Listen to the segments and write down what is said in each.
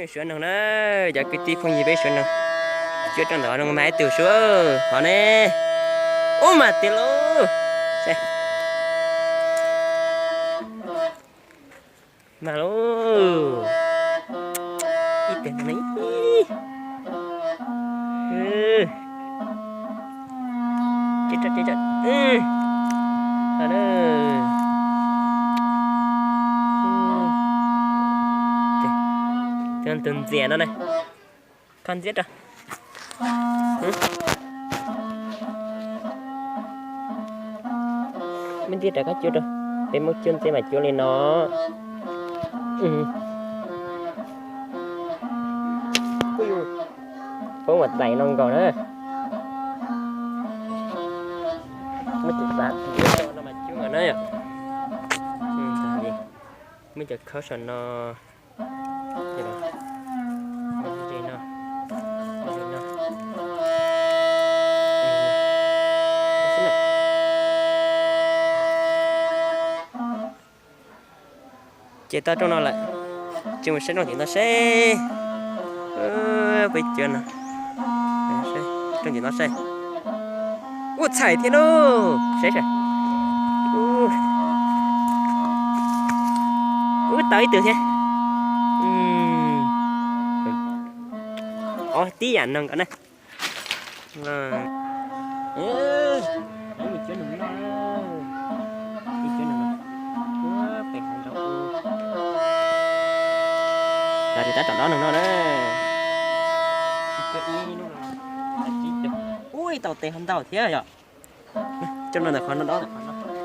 Suav noog na, cov kwv tij phooj ywg peb suav noog. Cuab rau ntawm no mas ib tug suav hov ne. Ub mas tiag lauj. Mas lauj. Ib tug no ne. Tus ntxias no ne. Kho ntxiab rau. Me ntij rov qab cuab rau. Peb muab cuab ntxiab mas cuab li no. Poob mas txais no nkaus na. Muab cov xav no mas cuab nkaus na yom. Muab cov khawb saum no. Ces tau rooj no lawm, tsis mus saib rooj tim no seb. Peb cuab no, rooj tim no seb. Ub txhais thiab lauj, seb seb. Ub tau ib tug thiab. Ob tib yam no nkaus na. Tab tom dob nws no na. Ub tau tes ho ntau thiab yom. Coj no ntawm qhov no dob ntawm qhov no.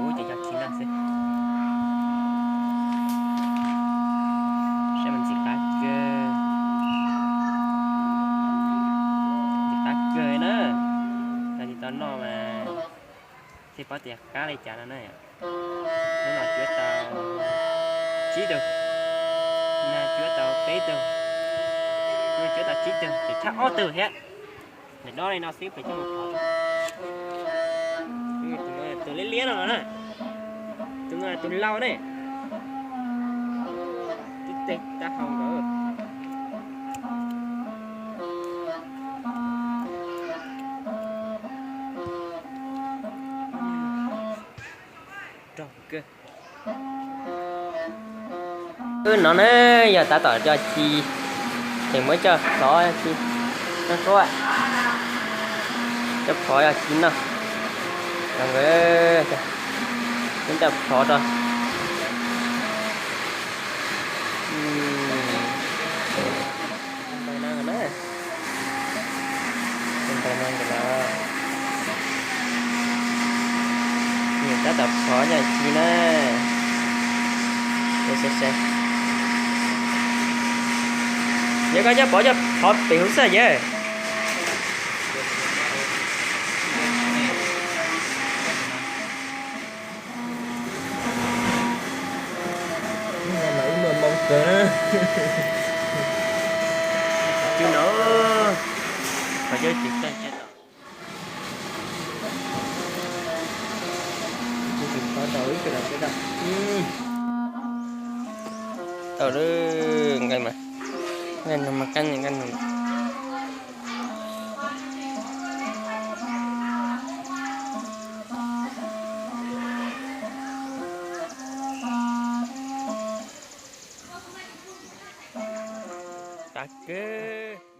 Ub ces yog khi no xwb. Saib mas ntxim qab kawg, ntxim qab kawg na. Yog tsis tau noj mas thiaj paub tias qab li cas no na. Hnub no cuab tau tsib tug, hnub no cuab tau peb tug, hnub no cuab tau tsib tug, tseem tshaj ob tug thiab. Nws dob li no xwb pem coj mus phov. Tus liab liab no na, tus no tus lau ne, tib teg tab hau nkaus. Rog kawg. Wb no ne yog tab tom coj ci, ces muab coj plhov ci, coj plhov coj ci noj. Muab coj plhov rau. Tus ntawm no ntag los, nws tab tom phov cov ci na. Yog koj coj pov coj phov pem hauv xwb yawg. Ib muag npau kawg na. Cub no, qhov cub tsis txawj cub tau. Tau lawm, nqaij mas, nqaij no mas qab nqaij no. Qab kawg.